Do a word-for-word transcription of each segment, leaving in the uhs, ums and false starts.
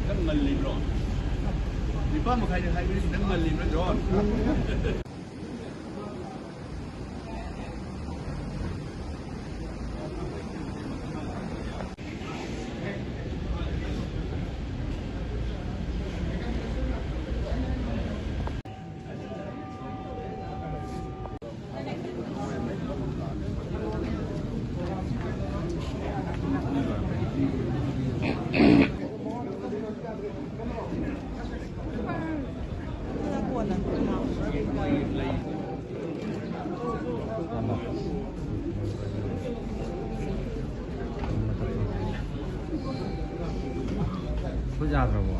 ꯅꯪ ꯉꯜꯂꯤꯕ꯭ꯔꯣ? ꯅꯤꯄꯥꯟ ꯃꯈꯥꯏꯗ ꯍꯥꯏꯕꯅꯤ, ꯅꯪ ꯉꯜꯂꯤꯕ꯭ꯔꯣ, ꯖꯣꯟ? ꯈꯨꯠ ꯌꯥꯗ꯭ꯔꯕꯣ?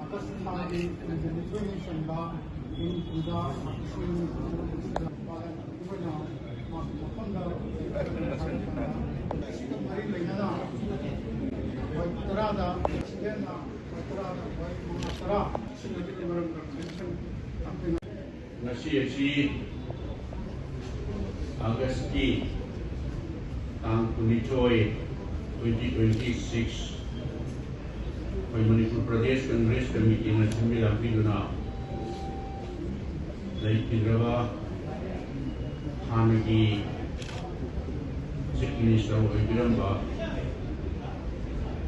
ꯑꯥꯒꯁ ꯊꯥꯒꯤ ꯅꯨꯃꯤꯠ ꯅꯤꯐꯨꯅꯤ ꯆꯟꯕ ꯏꯪ ꯀꯨꯝꯖꯥ ꯂꯤꯁꯤꯡ ꯑꯅꯤ ꯄꯥꯂꯟ ꯑꯣꯏꯅ ꯃꯥꯒꯤ ꯃꯐꯝꯗ ꯑꯁꯤꯒ ꯃꯔꯤ ꯂꯩꯅꯅ ꯋꯥꯔꯤ ꯇꯔꯥꯗ ꯑꯦꯛꯁꯤꯗꯦꯟꯅ ꯋꯥꯔꯤ ꯇꯔꯥꯗ ꯋꯥꯔꯤ ꯃꯉꯥ ꯇꯔꯥ ꯁꯤꯟꯅꯕꯒꯤ ꯃꯔꯝꯗ ꯀꯟꯚꯦꯟꯁꯟ ꯉꯁꯤ ꯑꯁꯤ ꯑꯥꯒꯁꯀꯤ ꯇꯥꯡ ꯀꯨꯟꯅꯤꯊꯣꯏ, twenty twenty six, ꯑꯩꯈꯣꯏ ꯃꯅꯤꯄꯨꯔ ꯄ꯭ꯔꯗꯦꯁ ꯀꯪꯒ꯭ꯔꯦꯁ ꯀꯃꯤꯇꯤꯅ ꯁꯤꯟꯕꯤ ꯂꯥꯡꯕꯤꯗꯨꯅ ꯂꯩꯈꯤꯗ꯭ꯔꯕ ꯍꯥꯟꯅꯒꯤ ꯆꯤꯐ ꯃꯤꯅꯤꯁꯇꯔ ꯑꯣꯏꯕꯤꯔꯝꯕ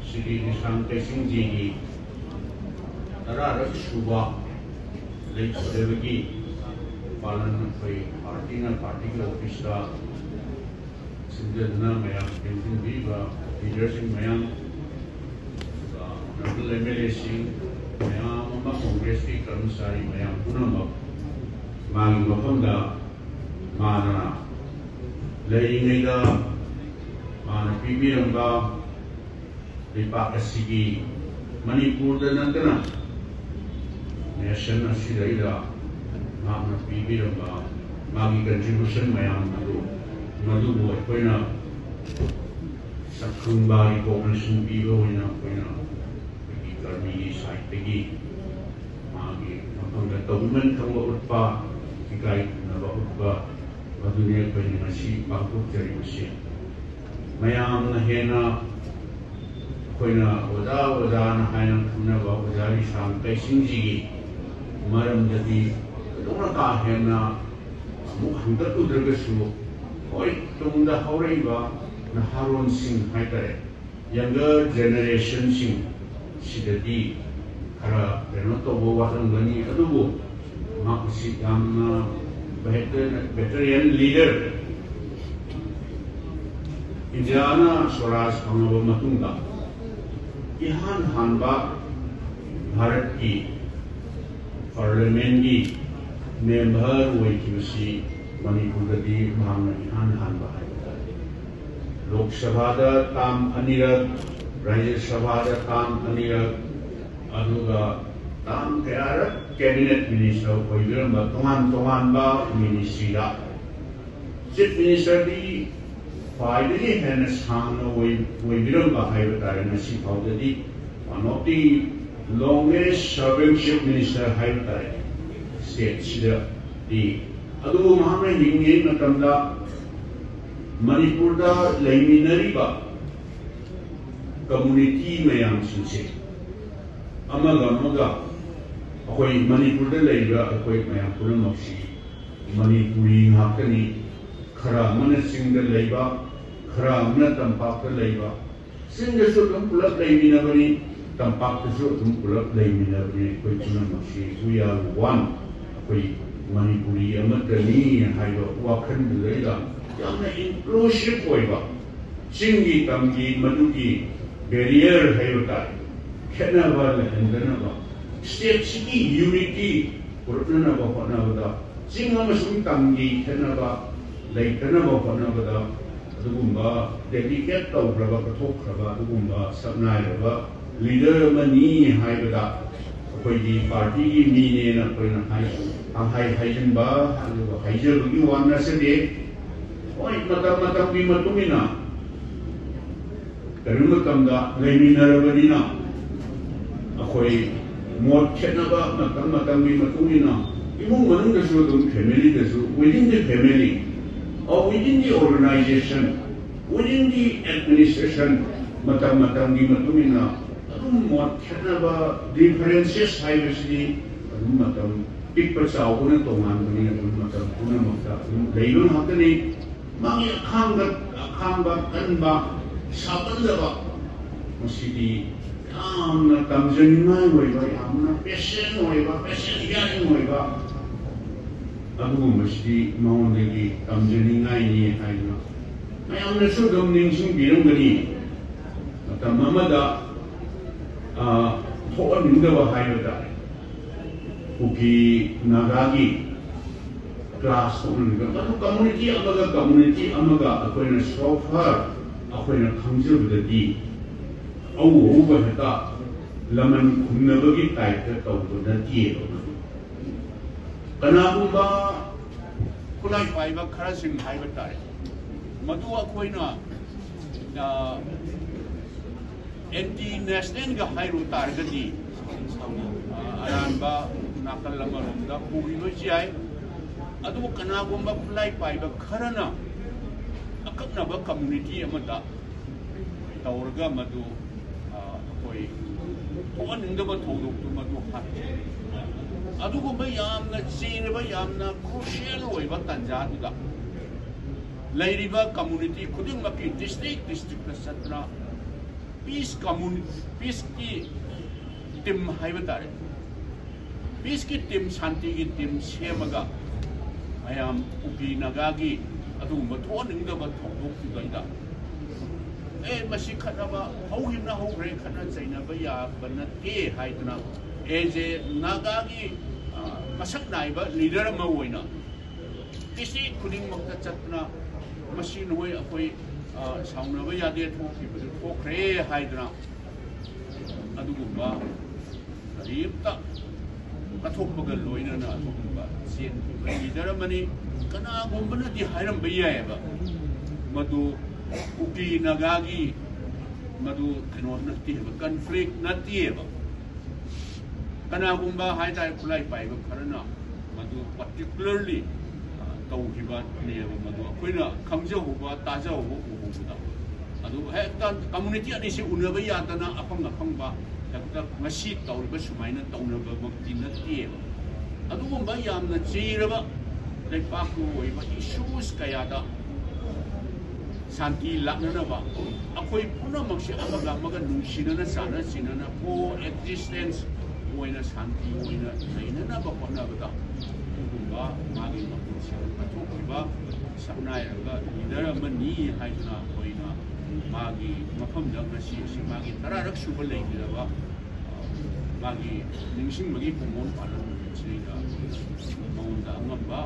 ꯁ꯭ꯔꯤ ꯔꯤꯁꯥꯡ ꯀꯩꯁꯤꯡꯖꯤꯒꯤ ꯇꯔꯥꯔꯛ ꯁꯨꯕ ꯂꯩꯈꯤꯗꯕꯒꯤ ꯄꯥꯂꯟ ꯑꯩꯈꯣꯏ ꯄꯥꯔꯇꯤꯅ ꯄꯥꯔꯇꯤꯒꯤ ꯑꯣꯐꯤꯁꯇ ꯁꯤꯟꯖꯗꯨꯅ ꯃꯌꯥꯝ ꯇꯦꯡꯁꯤꯟꯕꯤꯔꯤꯕ ꯂꯤꯗꯔꯁꯤꯡ ꯃꯌꯥꯝ, ꯑꯗꯨꯒ ꯑꯦꯝ ꯑꯦꯜ ꯑꯦꯁꯤꯡ ꯃꯌꯥꯝ ꯑꯃ, ꯀꯣꯡꯒ꯭ꯔꯦꯁꯀꯤ ꯀꯔꯃꯆꯥꯔꯤ ꯃꯌꯥꯝ ꯄꯨꯝꯅꯃꯛ ꯃꯥꯒꯤ ꯃꯐꯝꯗ ꯃꯥꯅ ꯂꯩꯔꯤꯉꯩꯗ ꯃꯥꯅ ꯄꯤꯕꯤꯔꯝꯕ ꯂꯩꯄꯥꯛ ꯑꯁꯤꯒꯤ, ꯃꯅꯤꯄꯨꯔꯗ ꯅꯠꯇꯅ ꯅꯦꯁꯟ ꯑꯁꯤꯗꯩꯗ ꯃꯍꯥꯛꯅ ꯄꯤꯕꯤꯔꯝꯕ ꯃꯥꯒꯤ ꯀꯟꯇ꯭ꯔꯤꯕ꯭ꯌꯨꯁꯟ ꯃꯌꯥꯝ ꯑꯗꯨ, ꯃꯗꯨꯕꯨ ꯑꯩꯈꯣꯏꯅ ꯁꯛꯈꯪꯕ ꯔꯤꯀꯣꯛꯅꯤꯁꯟ ꯄꯤꯕ ꯑꯣꯏꯅ ꯑꯩꯈꯣꯏꯅ ꯑꯩꯈꯣꯏꯒꯤ ꯀꯔꯃꯤꯒꯤ ꯁꯥꯏꯠꯇꯒꯤ ꯃꯥꯒꯤ ꯇꯧꯕꯤꯃꯟ ꯈꯪꯕ ꯎꯠꯄ, ꯏꯀꯥꯏ ꯈꯨꯝꯅꯕ ꯎꯠꯄ, ꯃꯗꯨꯅꯤ ꯑꯩꯈꯣꯏꯅ ꯉꯁꯤ ꯄꯥꯡꯊꯣꯛꯆꯔꯤꯕꯁꯤ꯫ ꯃꯌꯥꯝꯅ ꯍꯦꯟꯅ ꯑꯩꯈꯣꯏꯅ ꯑꯣꯖꯥ ꯑꯣꯖꯥꯅ ꯍꯥꯏꯅ ꯈꯪꯅꯕ ꯑꯣꯖꯥ ꯂꯤꯁꯥꯡ ꯀꯩꯁꯤꯡꯁꯤꯒꯤ ꯃꯔꯝꯗꯗꯤ ꯊꯣꯏꯗꯣꯛꯅ ꯀꯥ ꯍꯦꯟꯅ ꯑꯃꯨꯛ ꯍꯪꯒꯠꯂꯨꯗ꯭ꯔꯒꯁꯨ, ꯍꯣꯏ, ꯇꯨꯡꯗ ꯍꯧꯔꯛꯏꯕ ꯅꯍꯥꯔꯣꯟꯁꯤꯡ ꯍꯥꯏꯇꯥꯔꯦ, ꯌꯪꯒꯔ ꯖꯦꯅꯦꯔꯦꯁꯟꯁꯤꯡ ꯁꯤꯗꯗꯤ ꯈꯔ ꯀꯩꯅꯣ ꯇꯧꯕ ꯋꯥꯠꯂꯝꯒꯅꯤ, ꯑꯗꯨꯕꯨ ꯃꯍꯥꯛ ꯑꯁꯤ ꯌꯥꯝꯅ ꯕꯦꯇꯔꯤꯌꯟ ꯂꯤꯗꯔ꯫ ꯏꯟꯗꯤꯌꯥꯅ ꯁ꯭ꯋꯔꯥꯖ ꯐꯪꯂꯕ ꯃꯇꯨꯡꯗ ꯏꯍꯥꯟ ꯍꯥꯟꯕ ꯚꯥꯔꯠꯀꯤ ꯄꯥꯔꯂꯤꯌꯥꯃꯦꯟꯒꯤ ꯃꯦꯝꯕꯔ ꯑꯣꯏꯈꯤꯕꯁꯤ ꯃꯅꯤꯄꯨꯔꯗꯗꯤ ꯃꯍꯥꯛꯅ ꯏꯍꯥꯟ ꯍꯥꯟꯕ ꯍꯥꯏꯕ ꯇꯥꯔꯦ꯫ ꯂꯣꯛ ꯁꯚꯥꯗ ꯇꯥꯝ ꯑꯅꯤꯔꯛ, ꯔꯥꯖ꯭ꯌ ꯁꯚꯥꯗ ꯇꯥꯝ ꯑꯅꯤꯔꯛ, ꯑꯗꯨꯒ ꯇꯥꯝ ꯀꯌꯥꯔꯛ ꯀꯦꯕꯤꯅꯦꯠ ꯃꯤꯅꯤꯁꯇꯔ ꯑꯣꯏꯕꯤꯔꯝꯕ ꯇꯣꯉꯥꯟ ꯇꯣꯉꯥꯟꯕ ꯃꯤꯅꯤꯁꯇ꯭ꯔꯤꯗ ꯆꯤꯐ ꯃꯤꯅꯤꯁꯇꯔꯗꯤ ꯈ꯭ꯋꯥꯏꯗꯒꯤ ꯍꯦꯟꯅ ꯁꯥꯡꯅ ꯑꯣꯏ-, ꯑꯣꯏꯕꯤꯔꯝꯕ ꯍꯥꯏꯕ ꯇꯥꯔꯦ꯫ ꯉꯁꯤ ꯐꯥꯎꯗꯗꯤ one of the longest serving chief minister ꯍꯥꯏꯕ ꯇꯥꯔꯦ ꯁ꯭ꯇꯦꯠꯁꯤꯗꯗꯤ꯫ ꯑꯗꯨꯕꯨ ꯃꯍꯥꯛꯅ ꯍꯤꯡꯂꯤꯉꯩ ꯃꯇꯝꯗ ꯃꯅꯤꯄꯨꯔꯗ ꯂꯩꯃꯤꯟꯅꯔꯤꯕ ꯀꯝꯃꯨꯅꯤꯇꯤ ꯃꯌꯥꯝꯁꯤꯡꯁꯦ ꯑꯃꯒ ꯑꯃꯒ, ꯑꯩꯈꯣꯏ ꯃꯅꯤꯄꯨꯔꯗ ꯂꯩꯔꯤꯕ ꯑꯩꯈꯣꯏ ꯃꯌꯥꯝ ꯄꯨꯝꯅꯃꯛꯁꯤ ꯃꯅꯤꯄꯨꯔꯤ ꯉꯥꯛꯇꯅꯤ꯫ ꯈꯔ ꯑꯃꯅ ꯆꯤꯡꯗ ꯂꯩꯕ, ꯈꯔ ꯑꯃꯅ ꯇꯝꯄꯥꯛꯇ ꯂꯩꯕ, ꯆꯤꯡꯗꯁꯨ ꯑꯗꯨꯝ ꯄꯨꯂꯞ ꯂꯩꯃꯤꯟꯅꯕꯅꯤ, ꯇꯝꯄꯥꯛꯇꯁꯨ ꯑꯗꯨꯝ ꯄꯨꯂꯞ ꯂꯩꯃꯤꯟꯅꯕꯅꯤ꯫ ꯑꯩꯈꯣꯏ ꯄꯨꯝꯅꯃꯛꯁꯤ we are one, ꯑꯩꯈꯣꯏ ꯃꯅꯤꯄꯨꯔꯤ ꯑꯃꯠꯇꯅꯤ ꯍꯥꯏꯕ ꯋꯥꯈꯜꯗꯨꯗꯩꯗ ꯌꯥꯝꯅ ꯏꯟꯀ꯭ꯂꯨꯁꯤꯞ ꯑꯣꯏꯕ, ꯆꯤꯡꯒꯤ ꯇꯝꯒꯤ ꯃꯗꯨꯒꯤ ꯕꯦꯔꯤꯌꯔ ꯍꯥꯏꯕ ꯇꯥꯔꯦ, ꯈꯦꯠꯅꯕ ꯂꯩꯍꯟꯗꯅꯕ, ꯁ꯭ꯇꯦꯠꯁꯤꯒꯤ ꯌꯨꯅꯤꯇꯤ ꯄꯨꯔꯛꯅꯅꯕ ꯍꯣꯠꯅꯕꯗ, ꯆꯤꯡ ꯑꯃꯁꯨꯡ ꯇꯝꯒꯤ ꯈꯦꯠꯅꯕ ꯂꯩꯇꯅꯕ ꯍꯣꯠꯅꯕꯗ, ꯑꯗꯨꯒꯨꯝꯕ ꯗꯦꯗꯤꯀꯦꯠ ꯇꯧꯈ꯭ꯔꯕ, ꯀꯠꯊꯣꯛꯈ꯭ꯔꯕ ꯑꯗꯨꯒꯨꯝꯕ ꯁꯛꯅꯥꯏꯔꯕ ꯂꯤꯗꯔ ꯑꯃꯅꯤ ꯍꯥꯏꯕꯗ ꯑꯩꯈꯣꯏꯒꯤ ꯄꯥꯔꯇꯤꯒꯤ ꯃꯤꯅꯦꯅ ꯑꯩꯈꯣꯏꯅ ꯍꯥꯏ-, ꯄꯪꯍꯥꯏ ꯍꯥꯏꯖꯤꯟꯕ ꯑꯗꯨꯒ ꯍꯥꯏꯖꯕꯒꯤ ꯋꯥ ꯅꯠꯆꯗꯦ꯫ ꯍꯣꯏ, ꯃꯇꯝ ꯃꯇꯝꯒꯤ ꯃꯇꯨꯡ ꯏꯟꯅ ꯀꯔꯤꯒꯨꯝꯕ ꯃꯇꯝꯗ ꯂꯩꯃꯤꯟꯅꯔꯕꯅꯤꯅ ꯑꯩꯈꯣꯏ ꯃꯣꯠ ꯈꯦꯠꯅꯕ ꯃꯇꯝ ꯃꯇꯝꯒꯤ ꯃꯇꯨꯡ ꯏꯟꯅ ꯏꯃꯨꯡ ꯃꯅꯨꯡꯗꯁꯨ ꯑꯗꯨꯝ, family ꯗꯁꯨ, within the family, or within the organization, within the administration, ꯃꯇꯝ ꯃꯇꯝꯒꯤ ꯃꯇꯨꯡ ꯏꯟꯅ ꯑꯗꯨꯝ ꯃꯣꯠ ꯈꯦꯠꯅꯕ, differences ꯍꯥꯏꯕꯁꯤꯗꯤ ꯑꯗꯨꯝ ꯃꯇꯝ, ꯄꯤꯛꯄ ꯆꯥꯎꯕꯅ ꯇꯣꯉꯥꯟꯕꯅꯤ, ꯑꯗꯨꯝ ꯃꯇꯝ ꯄꯨꯝꯅꯃꯛꯇ ꯑꯗꯨꯝ ꯂꯩꯕ ꯉꯥꯛꯇꯅꯤ꯫ ꯃꯥꯒꯤ ꯑꯈꯥꯡꯕ, ꯑꯈꯥꯡꯕ ꯀꯟꯕ, ꯁꯥꯎꯒꯟꯗꯕ, ꯃꯁꯤꯗꯤ ꯌꯥꯝꯅ ꯇꯝꯖꯅꯤꯡꯉꯥꯏ ꯑꯣꯏꯕ, ꯌꯥꯝꯅ patient ꯑꯣꯏꯕ, patient hearing ꯑꯣꯏꯕ, ꯑꯗꯨꯒꯨꯝꯕꯁꯤꯗꯤ ꯃꯉꯣꯟꯗꯒꯤ ꯇꯝꯖꯅꯤꯡꯉꯥꯏꯅꯤ ꯍꯥꯏꯗꯨꯅ ꯃꯌꯥꯝꯅꯁꯨ ꯑꯗꯨꯝ ꯅꯤꯡꯁꯤꯡꯕꯤꯔꯝꯒꯅꯤ꯫ ꯃꯇꯝ ꯑꯃꯗ, ꯑ, ꯊꯣꯛꯍꯟꯅꯤꯡꯗꯕ ꯍꯥꯏꯕ ꯇꯥꯔꯦ, ꯀꯨꯀꯤ ꯅꯥꯒꯥꯒꯤ clash ꯊꯣꯛꯍꯟꯅꯤꯡꯗꯕ꯫ ꯃꯗꯨ community ꯑꯃꯒ community ꯑꯃꯒ ꯑꯩꯈꯣꯏꯅ so far ꯑꯩꯈꯣꯏꯅ ꯈꯪꯖꯕꯗꯗꯤ ꯑꯎ ꯑꯎꯕ ꯍꯦꯛꯇ ꯂꯃꯟ ꯈꯨꯝꯅꯕꯒꯤ type ꯇ ꯇꯧꯕ ꯅꯠꯇꯦꯕ꯫ ꯃꯗꯨ ꯀꯅꯥꯒꯨꯝꯕ ꯈꯨꯠꯂꯥꯏ ꯄꯥꯏꯕ ꯈꯔꯁꯤꯡ ꯍꯥꯏꯕ ꯇꯥꯔꯦ, ꯃꯗꯨ ꯑꯩꯈꯣꯏꯅ, ꯑ, anti national ꯒ ꯍꯥꯏꯔꯨ ꯇꯥꯔꯒꯗꯤ, ꯑ, ꯑꯔꯥꯟꯕ ꯅꯥꯀꯜ ꯑꯃꯔꯣꯝꯗ ꯄꯨꯈꯤꯕꯁꯨ ꯌꯥꯏ꯫ ꯑꯗꯨꯕꯨ ꯀꯅꯥꯒꯨꯝꯕ ꯈꯨꯠꯂꯥꯏ ꯄꯥꯏꯕ ꯈꯔꯅ ꯑꯀꯛꯅꯕ community ꯑꯃꯗ ꯇꯧꯔꯒ ꯃꯗꯨ, ꯑ, ꯑꯩꯈꯣꯏ ꯊꯣꯛꯍꯟꯅꯤꯡꯗꯕ ꯊꯧꯗꯣꯛꯇꯨ ꯃꯗꯨ ꯍꯥꯏ꯫ ꯑꯗꯨꯒꯨꯝꯕ ꯌꯥꯝꯅ ꯆꯤꯔꯕ, ꯌꯥꯝꯅ crucial ꯑꯣꯏꯕ ꯇꯥꯟꯖꯥꯗꯨꯗ ꯂꯩꯔꯤꯕ community ꯈꯨꯗꯤꯡꯃꯛꯀꯤ district district ꯇ ꯆꯠꯇꯅ peace community, peace ꯀꯤ team ꯍꯥꯏꯕ ꯇꯥꯔꯦ, peace ꯀꯤ team, ꯁꯥꯟꯇꯤꯒꯤ team ꯁꯦꯝꯃꯒ ꯃꯌꯥꯝ ꯀꯨꯀꯤ ꯅꯥꯒꯥꯒꯤ ꯑꯗꯨꯒꯨꯝꯕ ꯊꯣꯛꯍꯟꯅꯤꯡꯗꯕ ꯊꯧꯗꯣꯛꯇꯨꯗꯩꯗ, "ꯑꯦ, ꯃꯁꯤ ꯈꯠꯅꯕ ꯍꯧꯈꯤꯕꯅ ꯍꯧꯈ꯭ꯔꯦ, ꯈꯠꯅ ꯆꯩꯅꯕ ꯌꯥꯕ ꯅꯠꯇꯦ" ꯍꯥꯏꯗꯨꯅ, as a ꯅꯥꯒꯥꯒꯤ, ꯑ, ꯃꯁꯛ ꯅꯥꯏꯕ leader ꯑꯃ ꯑꯣꯏꯅ district ꯈꯨꯗꯤꯡꯃꯛꯇ ꯆꯠꯇꯨꯅ, "ꯃꯁꯤ ꯅꯈꯣꯏ ꯑꯩꯈꯣꯏ, ꯑ, ꯁꯥꯎꯅꯕ ꯌꯥꯗꯦ, ꯊꯣꯛꯈꯤꯕꯗꯨ ꯊꯣꯛꯈ꯭ꯔꯦ" ꯍꯥꯏꯗꯨꯅ, ꯑꯗꯨꯒꯨꯝꯕ ꯀꯔꯤꯝꯇ ꯀꯠꯊꯣꯛꯄꯒ ꯂꯣꯏꯅꯅ ꯑꯗꯨꯒꯨꯝꯕ ꯆꯦꯟꯈꯤꯕ leader ꯑꯃꯅꯤ꯫ ꯀꯅꯥꯒꯨꯝꯕꯅꯗꯤ ꯍꯥꯏꯔꯝꯕ ꯌꯥꯏꯑꯕ, ꯃꯗꯨ ꯀꯨꯀꯤ ꯅꯥꯒꯥꯒꯤ ꯃꯗꯨ ꯀꯩꯅꯣ ꯅꯠꯇꯦꯕ, conflict ꯅꯠꯇꯦꯕ꯫ ꯀꯅꯥꯒꯨꯝꯕ ꯍꯥꯏꯇꯥꯔꯦ, ꯈꯨꯠꯂꯥꯏ ꯄꯥꯏꯕ ꯈꯔꯅ ꯃꯗꯨ particularly ꯇꯧꯈꯤꯕꯅꯦꯕ꯫ ꯃꯗꯨ ꯑꯩꯈꯣꯏꯅ ꯈꯪꯖꯍꯧꯕ, ꯇꯥꯖꯍꯧꯕ, ꯎꯍꯧꯕꯗ ꯑꯗꯨ ꯍꯦꯛꯇ community ꯑꯅꯤꯁꯤ ꯎꯅꯕ ꯌꯥꯗꯅ ꯑꯐꯪ ꯑꯐꯪꯕ ꯍꯦꯛꯇ ꯉꯁꯤ ꯇꯧꯔꯤꯕ ꯁꯨꯃꯥꯏꯅ ꯇꯧꯅꯕꯃꯛꯇꯤ ꯅꯠꯇꯦꯕ꯫ ꯑꯗꯨꯒꯨꯝꯕ ꯌꯥꯝꯅ ꯆꯤꯔꯕ ꯂꯩꯄꯥꯛꯀꯤ ꯑꯣꯏꯕ issues ꯀꯌꯥꯗ ꯁꯥꯟꯇꯤ ꯂꯥꯛꯅꯅꯕ, ꯑꯩꯈꯣꯏ ꯄꯨꯝꯅꯃꯛꯁꯦ ꯑꯃꯒ ꯑꯃꯒ ꯅꯨꯡꯁꯤꯅꯅ, ꯆꯥꯟꯅ ꯆꯤꯟꯅꯅ co existence ꯑꯣꯏꯅ, ꯁꯥꯟꯇꯤ ꯑꯣꯏꯅ ꯂꯩꯅꯅꯕ ꯍꯣꯠꯅꯕꯗ ꯑꯗꯨꯒꯨꯝꯕ ꯃꯥꯒꯤ ꯃꯄꯨꯟꯁꯤꯗ ꯀꯠꯊꯣꯛꯈꯤꯕ ꯁꯛꯅꯥꯏꯔꯕ leader ꯑꯃꯅꯤ ꯍꯥꯏꯗꯨꯅ ꯑꯩꯈꯣꯏꯅ ꯃꯥꯒꯤ ꯃꯐꯝꯗ ꯉꯁꯤ ꯑꯁꯤ ꯃꯥꯒꯤ ꯇꯔꯥꯔꯛ ꯁꯨꯕ ꯂꯩꯈꯤꯗꯕ ꯃꯥꯒꯤ ꯅꯤꯡꯁꯤꯡꯕꯒꯤ ꯀꯨꯝꯑꯣꯟ ꯄꯥꯂꯟ ꯅꯨꯃꯤꯠꯁꯤꯗ ꯃꯉꯣꯟꯗ ꯑꯉꯝꯕ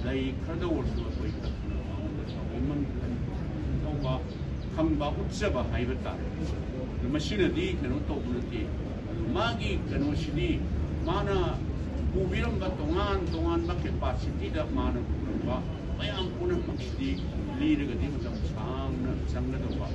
ꯂꯩ ꯈꯔꯗ ꯑꯣꯏꯔꯁꯨ ꯑꯩꯈꯣꯏ ꯀꯠꯇꯨꯅ ꯃꯉꯣꯟꯗ ꯊꯥꯒꯠꯃꯟ ꯇꯧꯕ, ꯈꯪꯕ ꯎꯠꯆꯕ ꯍꯥꯏꯕ ꯇꯥꯔꯦ꯫ ꯑꯗꯨ ꯃꯁꯤꯅꯗꯤ ꯀꯩꯅꯣ ꯇꯧꯕ ꯅꯠꯇꯦ꯫ ꯑꯗꯨ ꯃꯥꯒꯤ ꯀꯩꯅꯣꯁꯤꯗꯤ ꯃꯥꯅ ꯄꯨꯕꯤꯔꯝꯕ ꯇꯣꯉꯥꯟ ꯇꯣꯉꯥꯟꯕ capacityꯗ ꯃꯥꯅ ꯄꯨꯔꯝꯕ ꯃꯌꯥꯝ ꯄꯨꯝꯅꯃꯛꯁꯤꯗꯤ ꯂꯤꯔꯒꯗꯤ ꯃꯇꯝ ꯁꯥꯡꯅ ꯆꯪꯒꯗꯧꯕ꯫